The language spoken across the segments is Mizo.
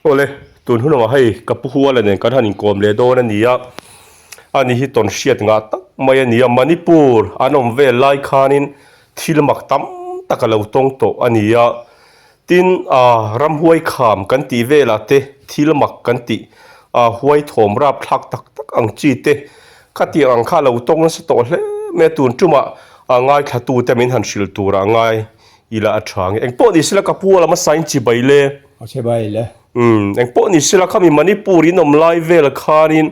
Awle, tun hunawmah hei ka pu Huala nen kan han inkawm leh dawn a ni a, ani hi tawn hriat ngah tak mai a ni a, Manipur an awm vel lai khanin thil mak tam tak a lo tawng tawh a ni a, tin ah ramhuai kham kan tih velah te thil mak kan tih ah huai thawm rap thlak tak tak ang chi te khatiang ang kha a lo tawng nasa tawh hle mai a, tun tumah ah ngaithlatute min han hrilh turah a ngai. Ila a tha nge. Engpawh ni sela ka pu a lam a sain chibai le. A chibai le. Umm engpawh ni sela khami Manipur in awm lai vel khanin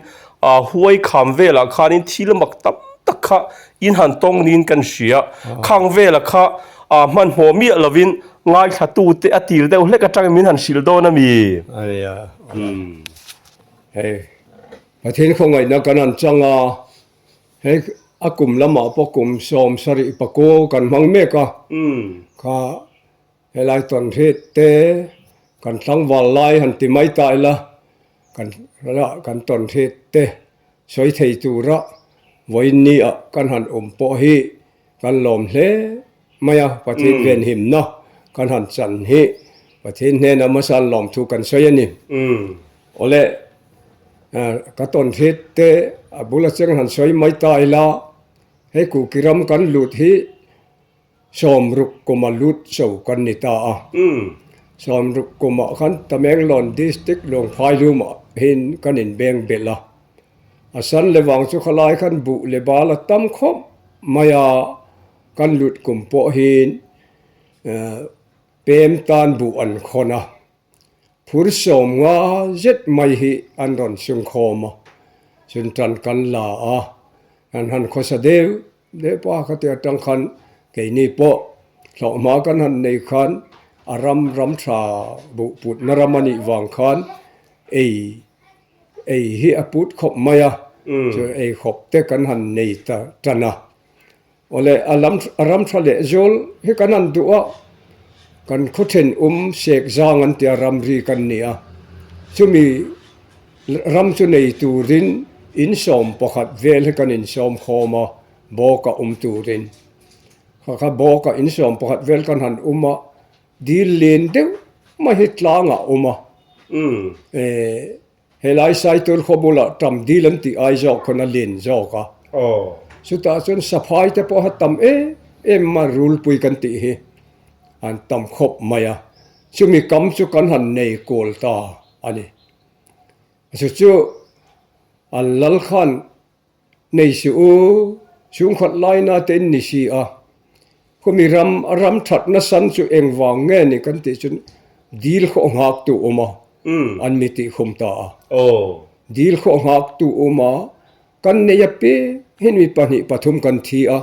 ah huai kham velah khanin thil mak tam tak kha in han tawng niin kan hria. Khang vela kha ah hmanhmawh miah lovin ngaithla tute a tir deuh hlek atangin min han hrilh dawn a mi. Ania. Hei Pathian khawngaihna kan han chang a. Hei a kum lamah pawh kum 70 pakua kan hmang mek a, kha helai tawnhrit te kan tlangval lai han ti mai ta ila kan kan tawnhrit te sawi thei tura vawiin ni ah kan han awm pawh hi kan lawm hle mai a, Pathian venhimna kan han chan hi Pathian hnena hmasa an lawm thu kan sawi a ni. Awle ka tawnhrit te a bula cheng han sawi mai ta ila, hei Kuki ram kan lut hi 60 kuma lut cho kan ni ta a. 60 kumah khan Tamenglong District Lungphai lumah hin kan inbeng belh a. A san le vang chu khalai khan buh le bal a tam khawp mai a, kan lut kum pawh hin pem tan buh an khawn a. Phur 50 zet mai hi an rawn sungkhawm a, chun tan kan la a, kan han khawsa deuh deuh pawh a, khati atang khan keini pawh hlauhma kan han nei khan a ram ram tha buh putna ram a nih vang khan ei ei hi a put khawp mai a, chu ei khawp te kan han nei ta tan a. Awle, a lam a ram tha leh zawl hi kan han duh a, kan khaw thenawm sek zang an tia ramri kan ni a, chumi ram chu nei turin in 11 vel hi kan insawm khawm a, bawk a awm turin. Kha kha bawk a in 11 vel kan han awm a, dil len deuh mai hi tlang ah a awm a, eh. Helai Saitur khaw bulah tam dil an tih ai zawk khawn a len zawk a. Chutah chuan saphai te pawh a tam em em a, rulpui kan tih hi an tam khawp mai a. Chumi kam chu kan han nei kual ta a ni. Chu chu an lal khan Nei suh u, chhungkhat laina te in ni si a, khumi ram a ram thatna san chu engvang nge ni kan tih chuan dil khawh nghak tu awm a, an mi tih khum ta a. Dil khawh nghak tu awm a, kan nei a pi hin mi pahnih pathum kan thi a,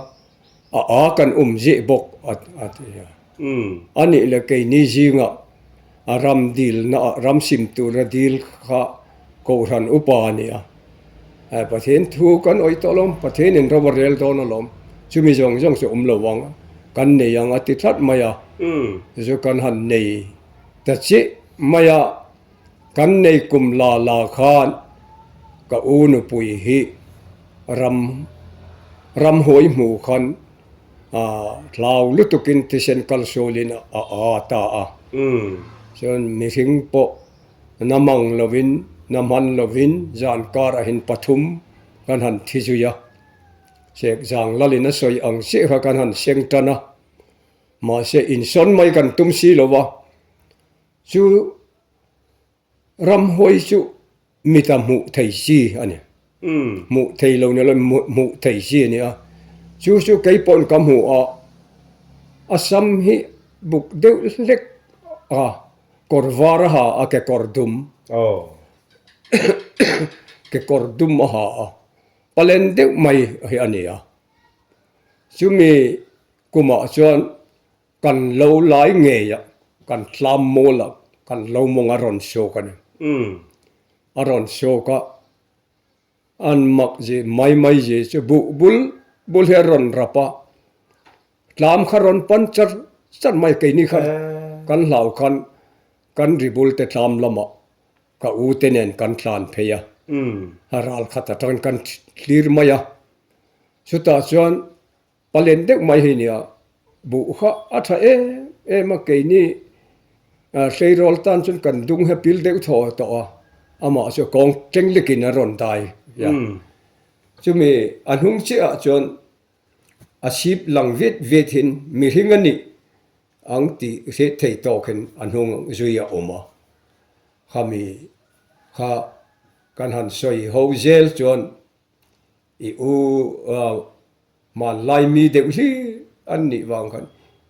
a a kan um zeh bawk a ti a. A nih leh keini zingah a ram dilna ah ram sim tura dil kha Kohhran upa a ni a. Pathian thu kan awih tawh alawm, Pathianin ro a rel dawn alawm, chumi zawng zawng chu awm lo ang, kan nei ang a ti tlat mai a. Chu kan han nei ta chiah mai a, kan nei kum la la khan ka u nupui hi ram ramhuai hmu khan Hlau lutukin thisen kal sualin a a ta a. Chuan mihring pawh na mang lovin, na hman lovin zan karah hin pathum kan han thi zui a. Sek zang lalin a sawi ang chiah kha kan han seng tan a. Mahse insawn mai kan tum si lo va. Chu Ramhuai chu mita hmuh thei chi a ni. Hmuh thei lo ni lo hmuh thei chi a ni a. Chu chu kei pawhin ka hmu a, a sam hi buk deuh hlek a, kawr var a ha a, kekawr dum, kekawr dum a ha a, palen deuh mai hi a ni a. Chumi kumah chuan Kan lo lai ngei a, kan tlam mawl a, kan lo mawng a rawn sawk a ni. A rawn sawk a, an mak zeh mai mai zeh chu buh bul bul hi a rawn rap a, tlam kha rawn pan char char mai keini kha kan hlau khan kan ri bul te tlam lamah ka u te nen kan tlan phei a, a ral khat atangin kan thlir mai a, chutah chuan Palen deuh mai hi nia, buh kha a tha em em a, keini Tleirawl tan chuan kan dung hi a pil deuh thaw tawh a, amah chu kawng tleng lekin a rawn dai a. Chumi a hnung chiahah chuan a sip lang viat viat hin mihring a nih ang tih hriat thei tawkin a hnung zui a awm a. Khami kha kan han sawi ho zel chuan I u hmanlai mi deuh hlir an nih vang khan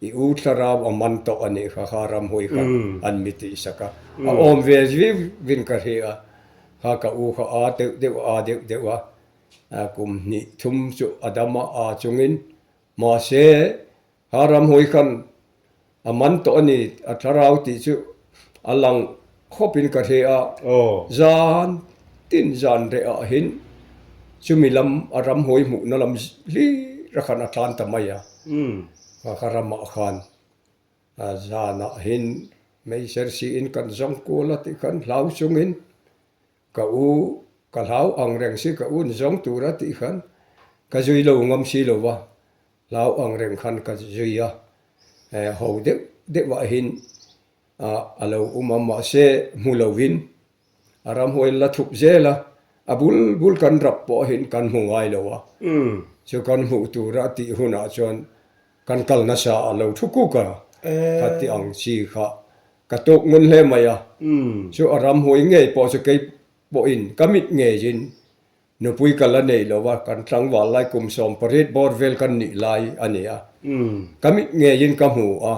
i u thlarau a man tawh a nih kha, kha ramhawi kha an mi tih sak a. A awm ve viau vin ka hria a, kha ka u kha a deuh deuh a deuh deuh a, kum hnih thum chu a dam a, a chungin mahse Ha ramhawi khan a man tawh a ni, a thlarau tih chu a lang khawpin ka hre a, zan tin zan reh ah hin chumi lam a ramhawi hmuhna lam hlir a khan a tlan ta mai a, ka ramah khan zan ah hin meiser siin kan zawng kual a tih khan hlau chungin ka u ka hlau ang reng si ka u in zawng tur a tih khan ka zui lo ngam si lo va. Hlau ang reng khan ka zui a, ho deuh deuh ah hin a lo um a, mahse hmu lo in a ramhuai la thup zel a, a bul bul kan rap pawh hin kan hmu ngai lo a, chu kan hmuh tura tih hunah chuan kan kal nasa a lo thu kuk a, kha ti ang chi kha ka tuk ngun hle mai a, chu a ramhuai ngei pawh chu kei pawhin ka mit ngeiin Nupui ka la nei lo a, kan tlangval lai kum 18 bawr vel kan nih lai a ni a. Ka mit ngeiin ka hmu a,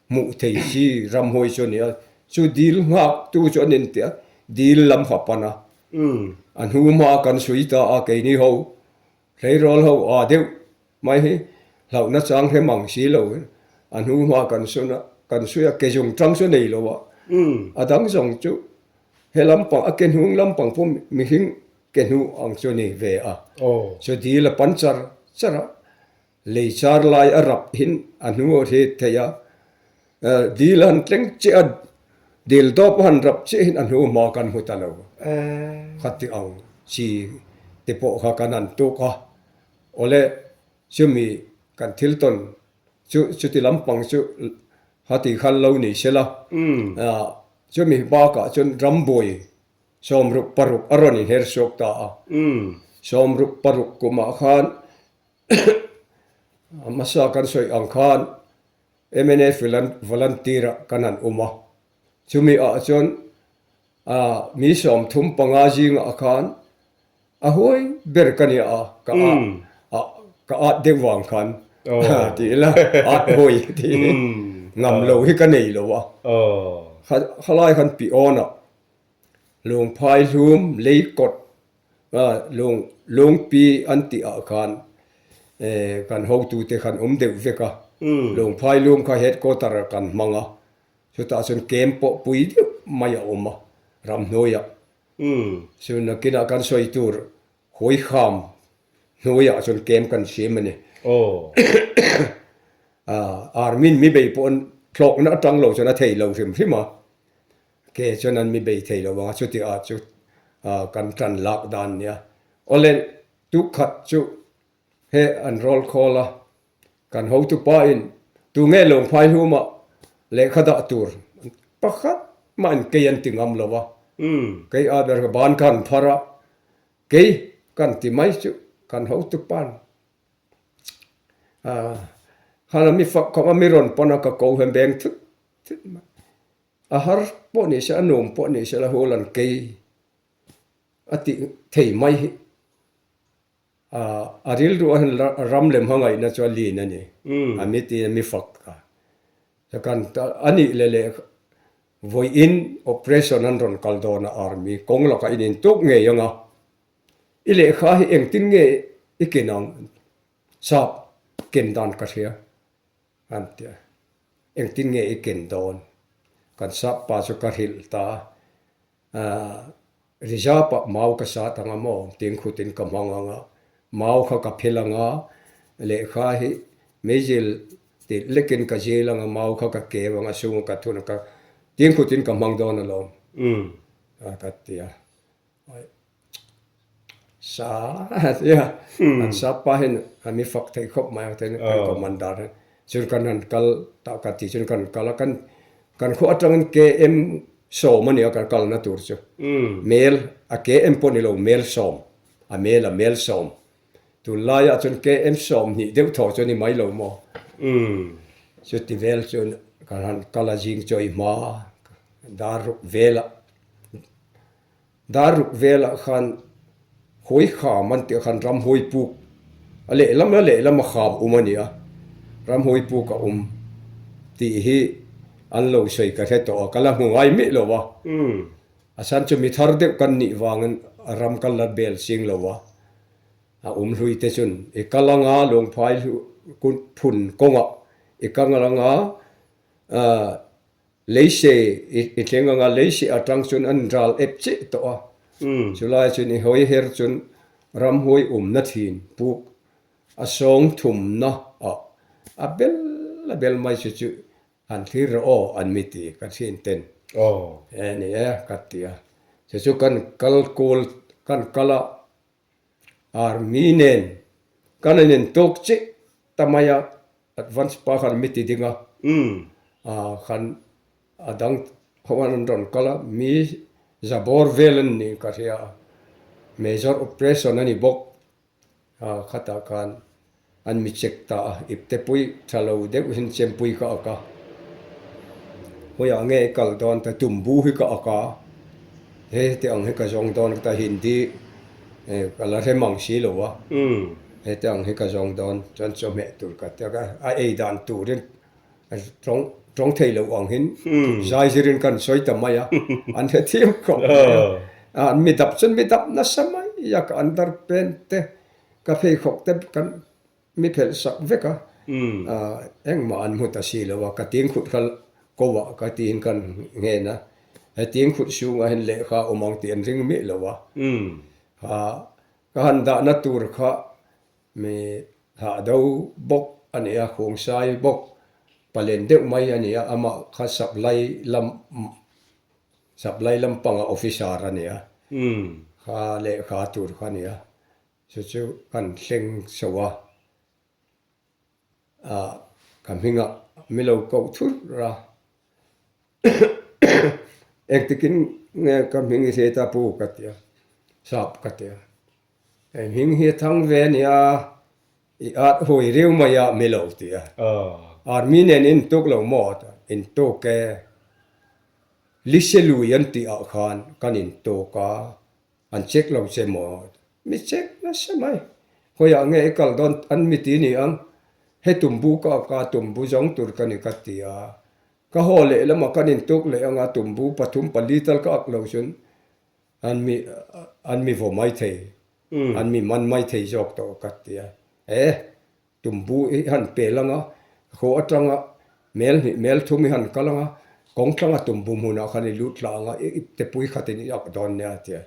hmuh thei si ramhawi chu a ni a, chu dil nghak tu chu an inti a, dil lam kha pan a. A hnu hma kan sui ta a, keini ho hleirawl ho aa deuh mai hi hlauhna chang hle mang si lo in a hnu hma kan sun a, kan sui a, ke zung tang chu nei lo a, a dang zawng chu He lampang a ke hnung lampang pawh mihring ke hnu ang chu a ni ve a. Chu dil a pan char char a, lei char lai a rap hin a hnu a hret thei a. Dil a han tleng chiah a, dil dawp a han rap chiah hin a hnu hma kan hmu ta lo. Khati ang chi te pawh kha kan han tuk a. Awle chumi kan thil tawn chu chuti lampang chu hati khan lo ni sela. Chumi bakah chuan rambuai 66 a rawn inher chhuak ta a. 66 kumah khan a hmasa kan sawi ang khan mnf volunteer ah kan han awm a. Chumi ah chuan mi 35 zingah khan A huai ber ka nia a, ka a ka at deuh vang khan ti ila at hawi ti ngam lo hi ka nei lo a. Khalai khan pi awn a, lungphai hlum lei kawt lung lungpi an tih ah khan kan hotute khan awm deuh vek a, lungphai lum kha headquarter ah kan hmang a, chutah chuan camp pawh pui deuh mai a awm a ramhnuaiah. Umm, chu nakinah kan sawi tur hawikham hnuaiah chuan camp kan siam a ni. Aw. Ah, army in mi bei pawh an hlawkna atang lo chuan a thei lo hrim hrim a, ke chuan an mi bei thei lo ang a, chuti ah chu kan tan lak dan nia. Awle, tukhat chu he an roll call a, Kan hotupa in tunge lawngphai hlumah lehkha dah tur pakhat mah in kei an ti ngam lo a, kei a ber ka ban khan phar a, kei kan ti mai chu kan hotupa'n khan a mi fak khawp a mi rawn pawn a ka ko hem beng thut thut mai, a har pawh ni se a nuam pawh ni se la hul an kei a tih thei mai hi. A rilru a han ram lem hmangaihna chu a lin a ni. A mi tiin a mi fak a. Chuan a nih leh leh vawiin operation an rawn kal dawn a army kawng lakah in intuk ngei ang a. I lehkha hi engtin nge i ken ang? Sap ken dan ka hria an ti a. Engtin nge i ken dawn? Kan sap pa chu ka hrilh ta a. Reserve ah mau ka sat ang a maw tiin khutin ka hmang ang a, mau kha ka phel ang a, lehkha hi meizil tih lekin ka zil ang a, mau kha ka keu ang a, sung ka thun ang ka tiin khutin ka hmang dawn alawm ka ti a. Sa tia an sap pa hian a mi fak thei khawp mai ang ten kan commander hian chuan kan han kal ta ka ti chuan kan kal a kan. Kan khua atangin KM sawm a nia kan kalna tur chu. Mel, a KM pawh ni lo mel sawm, a mel a mel sawm. Tunlaiah chuan KM 20 deuh thaw chu a ni mai lo maw? Chuti vel chuan kan han kal a zing chawi hma dar ruk velah Dar ruk velah khan hawi kham an tih khan ram hawi puk a lehlam a lehlam a kham awm a ni a, ram hawi puk a awm tih hi an lo sawi ka hre tawh a, ka la hmu ngai miah lo a, a chhan chu mi thar deuh kan nih vangin a ram ka la bel ching lo a, a awm hlui te chun i kal anga lungphai phun kawngah i kal anga ah. Leise i thleng anga leise atang chuan an ral ep chiah tawh a, chulai chuan i hawi her chuan ramhuai awmna thin puk a sawng thumna ah a bel a bel mai chu chu han thlir rawh aw an mi ti ka thin ten e ni e ka ti a, chu chu kan kal kawl kan kal a army nen kan in tawk chiah ta mai a. Advance pa khan mi ti ding a, khan a dang ho an rawn kal a, mi za bawr vel an nih ka hria a, major operation a ni bawk a, khatah khan an mi check ta a, ipte pui tha lo deuh hian chempui ka ak a, khawiah nge i kal dawn ta tumbu hi ka ak a, he heti ang hi ka zawng dawn ka ta Hindi ka la hre mang si lo a. Heti ang hi ka zawng dawn chuan chawhmeh tur ka ti a, a ei dan turin tawng tawng thei loh ang hin zai zirin kan sawi ta mai a, an hrethiam khawp mai a, an mi dap chuan mi dap nasa mai a, ka underpant te ka pheikhawk te kan mi phelh sak vek a, engmah an hmu ta si lo a, ka tingkhut kha ko ah ka tiin kan nghen a, he tingkhut chhungah hian lehkha a awm ang tih an ring miah lo a, Ka han dahna tur kha mi hahdo bawk a ni a, Khuangsai bawk palen deuh mai a ni a, amah kha supply lam supply lampanga officer a ni a, kha lehkha tur kha a ni a, chu chu kan thleng chho a. Ah ka hmingah mi lo koh thur a, engtikin nge ka hming i hriat a pu ka ti a, sap ka ti a, hei hming hi a thang ve a nia i at hawi riau mai a mi lo ti a, army nen in tuk lo maw a ti a, in tuk e, Liselui an tih ah khan kan in tuk a. An check lo che maw? Mi check nasa mai. Khawiah nge i kal dawn an mi ti ni ang? He tumbu ka ka tumbu zawng tur ka ni ka ti a. Ka haw leh lamah kan intuk leh anga tumbu pathum pali tal ka ak lo chuan an mi an mi vaw mai thei, an mi man mai thei zawk tawh ka ti a. E! Tumbu i han pel anga, haw atanga mel hnih mel thum i han kal anga, kawng tlanga tumbu hmunah khan i lut tla anga, i ipte pui khatin i ak dawn nia a ti a.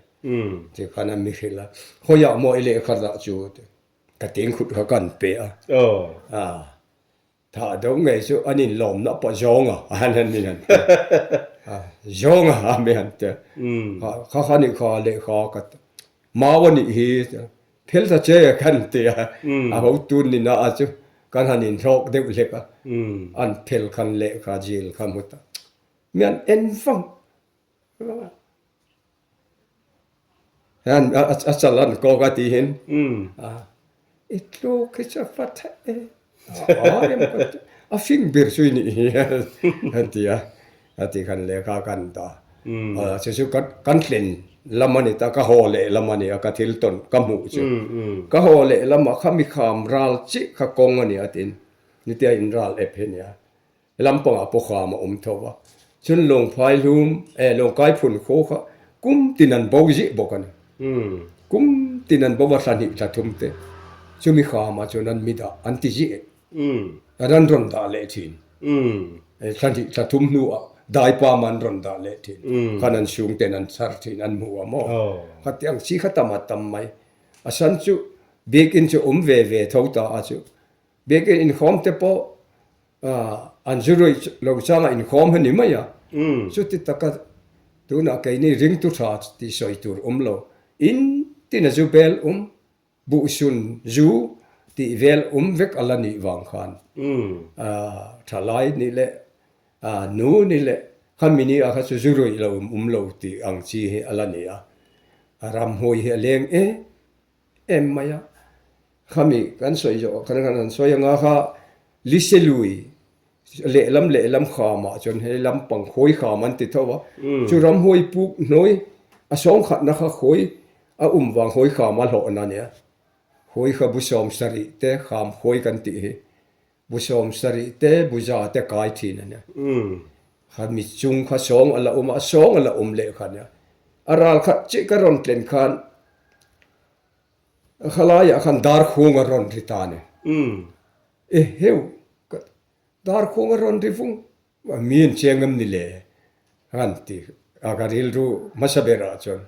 Ti khan a mi hrilh a, Hawiah maw i lehkha dah chu? Ka tingkhut kha kan pe a. Thah deuh ngei chu an inlawmna pawh zawnga a han han min han ti a. Zawnga a mi han ti a. Kha kha nih kha lehkha ka mau a nih hi. Phel ta che kan ti a, a hotu ni na a chu kan han inhlawk deuh hlek a, an phel khan lehkha jail kha hmu ta. Mi an en vang vang a. Hian a chal an kawk a tihin i tluk hi chu a fa theih e. A fing ber chu i nih hi an ti a, a ti khan lehkha kan ta. Chu chu kan thlen lam a ni ta, ka haw leh lam a ni a, ka thil tawn ka hmuh chu. Ka haw leh lamah kha mi kham ral chiah kha kawng a ni a tin, nitia in ral ep hi a ni a. Lampangah pawh kham a awm tho va, chun lawngphai hlum eh lawngkai phun khaw kha kum tin an bo zih bawk a ni. Kum tin an bo va thla hnih thla thum te chumi khamah chuan an mi dah an ti zih an an rawn dah leh thin. Thla hnih thla thum hnuah daipam an rawn dah leh thin. Khan an sung ten an chhar thin an hmu a maw. Khatiang chi kha tam a tam mai. A san chu biakinn chu awm ve ve tho ta a chu. Biakinn inkhawm te pawh An zu ruih lo changa inkhawm hi ni mai a, chuti taka tunah keini ringtu tha tih sawi tur awm lo, in tin a zu bel awm, buhsun zu tih vel awm vek a la nih vang khan tha lai nih leh. A nu ni leh khami ni ah kha chu zu ruih lo um lo tih ang chi hi a la ni a, a ramhmui hi a leng em em mai a. Khami kan sawi zawh khan kan han sawi anga kha Liselui lehlam lehlam khamah chuan he lampang khawi kham an ti tho a, chu ramhmui puk hnuai a sawngkhatna kha khawi a um vang khawi kham a hlawhna a nia. Khawi kha bu 70 te kham khawi kan tih hi Bu 70 te bu 100 te kai thin a nia. Kha mi chung kha sawng a la um a, a sawng a la um leh kha nia. A ral khat chiah ka rawn tlen khan khalaiah khan darkhung a rawn ri ta a ni. E heu, darkhung a rawn ri vung, mi an cheng em ni le? An ti a, ka rilru hmasa berah chuan.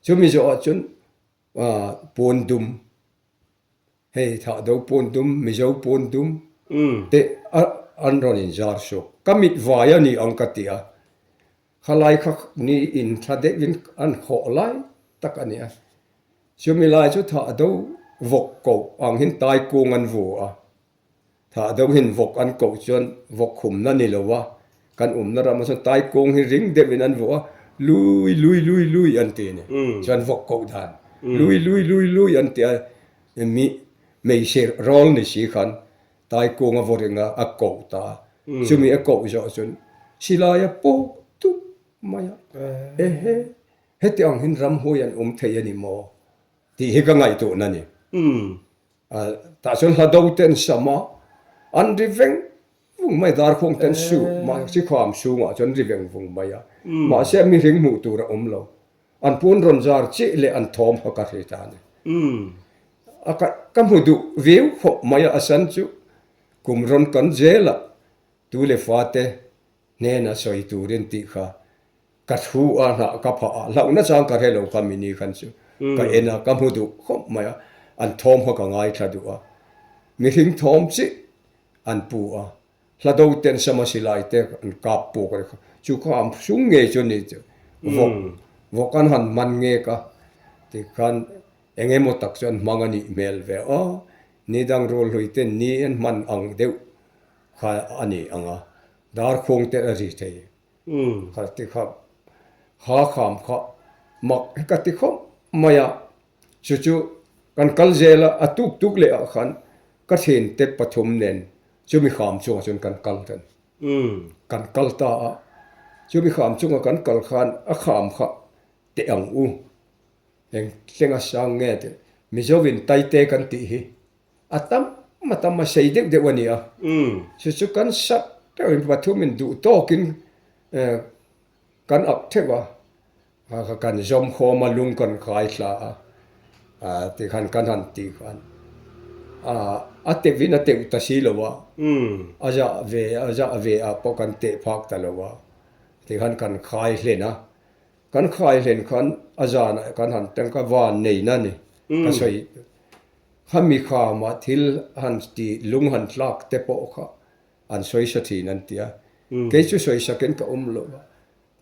Chumi zawhah chuan pawn dum Hei Thahdo pawn dum, Mizo pawn dum te an rawn inzar suak. Ka mit vai a ni ang ka ti a, khalai kha ni in thla deuhin an hawh lai tak a ni a. Chumi lai chu Thahdo vawk koh ang hin taikung an vu a. Thahdo hin vawk an koh chuan vawk humna ni lo a, kan umna ramah chuan taikung hi ring deuhin an vu a, lui lui lui lui an ti a ni. Chuan vawk koh dan lui lui lui lui an ti a. Mi hmeichhe rawl ni si khan Taikung a vaw ring a, a koh ta a. Chumi a koh zawh chuan silai a pawk tup mai a, Ehe, heti ang hin ramhuai an awm thei a ni maw? tih hi ka ngaihtuahna a ni. Tah chuan hla do te an sam a, an ri veng vung mai, darkhuang te an su mai, sikhawm chhungah chuan ri veng vung mai a, mahse mihring hmuh tur a awm lo. An pawn rawn zar chiah leh an thawm kha ka hre ta a ni. A ka ka hmu duh viau khawp mai a, a san chu kum rawn kan zel a, tu leh fate hnena sawi turin tih kha ka thu a, hnah ka phah a, hlauhna chang ka hre lo kha mini khan chu ka en a, ka hmu duh khawp mai a, an thawm kha ka ngaithla duh a, mihring thawm chiah an pu a. Hla do ten sama silai te an kap puk a ni kha. Chu kha am sung ngei chu ni chu. Vawk vawk an han man ngek a tikhan eng emaw tak chu an hmang a nih hmel ve a. Ni dang rul hlui ten ni an hman ang deuh kha a ni ang a. Darkhuang te a ri thei. Kha ti kha kha kham kha mak hi ka ti khawp mai a. Chu chu kan kal zel a, a tuk tuk leh ah khan ka thiante pathum nen chumi kham chungah chuan kan kal ta a ni. Kan kal ta a, chumi kham chunga kan kal khan a kham kha teh ang u, eng tlenga sang nge tih Mizovin Taite kan tih hi a tam a tam a sei deuh deuh a ni a. Chu chu kan sat deuhin pathumin duh tawkin Kan ak theuh a, kan zawm khawm a, lung kan kai thla a, tikhan kan han tih khan a teuhin a teuh ta si lo a, a zah ve a zah ve ah pawh kan teh phak ta lo a, tikhan kan khai hlen a, kan khai hlen khan a zanah kan han tangka van neihna a ni ka sawi khami khamah thil han tih lung han tlak te pawh kha An sawisa thin an ti a, kei chu sawisakin ka awm lo a,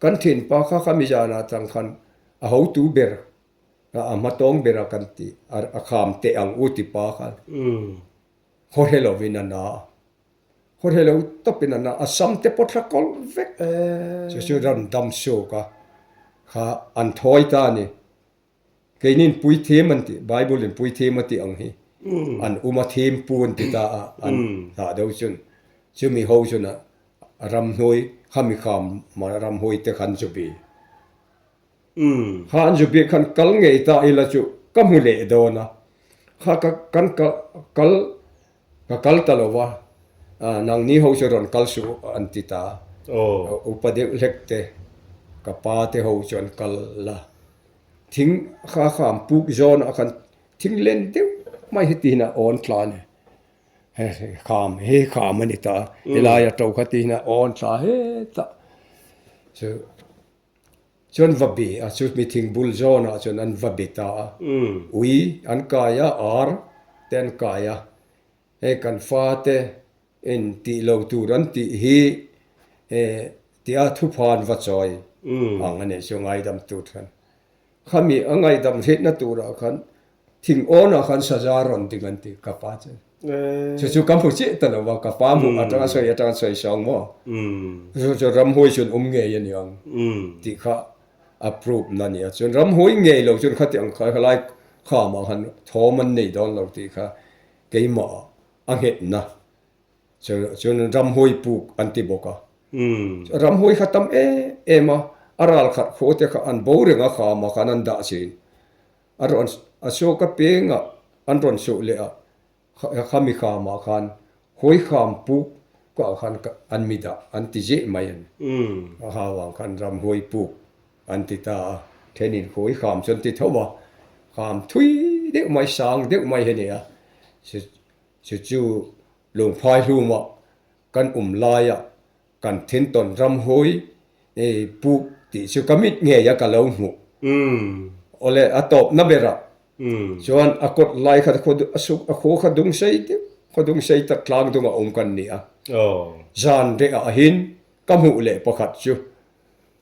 kan thinpa kha kha mizanah tang khan a hotu ber a hmatawng ber a kan ti a kham teh ang u ti pa khan khaw hre lovin a na a, khaw hre lo tawpin a na a, sam te pawh thla kawlh vek chu chu ran dam suk a kha an thawi ta a ni. Keinin puithim an tih, Bible in puithim a tih ang hi an um a thim pu an ti ta a, an hlah deuh chun chumi ho chun a ramhnuai khami kham ramhnuai te khan zu bi. Kha an zu bi khan kal ngei ta ila chu ka hmu leh dawn a, kha ka kan kal ka kal ta lo va, nangni ho chu rawn kal suh an ti ta, upa deuh hlek te ka pa te ho chu an kal la. Thing kha kham puk zawn ah khan thing len deuh mai hi tihin a awn tla a ni. Kham hi kham a ni ta a, helai a to kha tihin a awn tla hetah chu chuan va bi a chu mi thing bul zawn ah chuan an va bi ta a, ui an kai a, ar te an kai a, hei kan fate In tih lo tur an tih hi tia thuphan va chawi ang a nih chu ngaidam tur khan. Khami a ngaidam hretna turah khan thing awnah khan saza rawn ding an ti ka pa chuan. Chu chu ka hmu chiah ta lo va, ka pa hmuh atanga sawi atanga sawi sang maw? Chu chu ramhuai chuan awm ngei a niang tih kha a prove na a ni a. Chuan ramhuai ngei lo chuan khati ang kha helai khamah khan thawm an nei dawn lo tih kha keimah a nghetna. Chuan ramhuai puk an ti bawk a. Ramhuai kha tam em em a, a ral khat khaw te kha an bo reng a khamah khan an dah chin. A rawn a sawk apiangah an rawn suh leh a, khami khamah khan hawi kham puk ah khan an mi dah an ti zeh mai a ni. A hau ang khan ramhuai puk an ti ta a, thenin hawi kham chu an ti tho a, kham thui deuh mai sang deuh mai hi a ni a, chu chu lungphai hlumah kan um laia Kan thintawn ramhawi puk tih chu ka mit ngei a ka lo hmuh. Awle a tawpna berah chuan a kawt lai kha a khaw kha dung sei deuh khaw dung sei tak tlang dungah awm kan ni a. Zan reh ah hin ka hmuh leh pakhat chu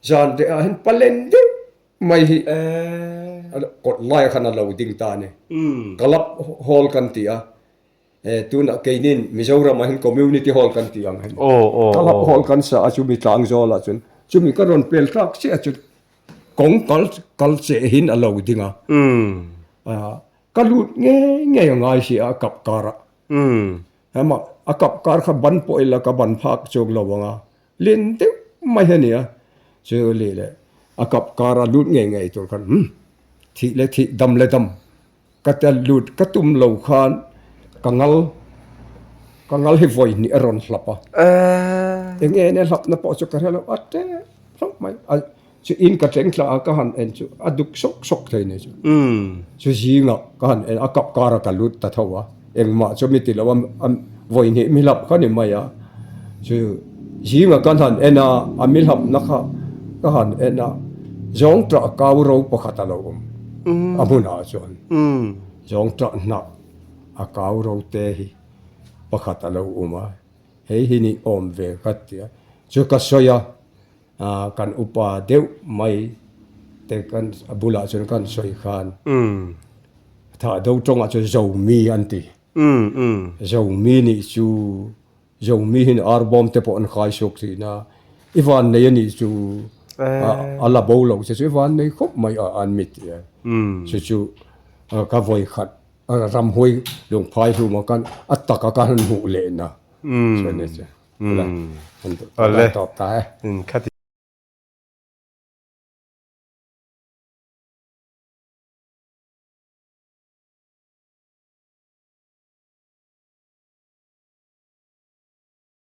zan reh ah hin palen deuh mai hi kawt lai khan a lo ding ta a ni. Club hall kan ti a. Tunah keinin Mizoram ah hian Community Hall kan tih ang hei. Club Hall kan sa a chumi tlang zawl ah chuan chumi ka rawn pel tlak chiah chu kawng kal kal cheh hin a lo ding a. Ka lut ngei ngei a ngai si a a kap kar ah. Hema a kap kar kha ban pawh ila ka ban phak chuak lo ang a len deuh mai hi a ni a. Chu leh leh a kap kar a lut ngei ngei tur khan umm thih leh thih dam leh dam. Ka tel lut ka tum lo khan ka ngal ka ngal hi vawi hnih a rawn hlap a. Eng nge nia hlapna pawh chu ka hre lo a tep hlauh mai a chu in ka tleng thla a ka han en chu a duk sawk sawk thei ni chu. Chu zingah ka han en a kap kar a ka lut ta tho a engmah chu mi ti lo a vawi hnih mi hlap kha ni mai a chu zingah kan han en a a mi hlapna kha ka han en a zawng tah kau ro pakhat a lo awm. A hmunah chuan zawng tah hnah a kau ro te hi pakhat a lo awm a, hei hi ni awm ve ka ti a, chu ka sawi a, kan upa deuh mai te kan a bulah chuan kan sawi khan thah do tawngah chuan Zomi an ti, Zomi nih chu Zomi hian ar bawm te pawh an khai suk thin a, i van nei a nih chu a la bo lo che chu i van nei khawp mai a an mit ti a. Chu chu ka vawi khat ramhuai lungphai hlum a kan a tak a ka han hmuh leh na chu a ni chu. An tawp ta e.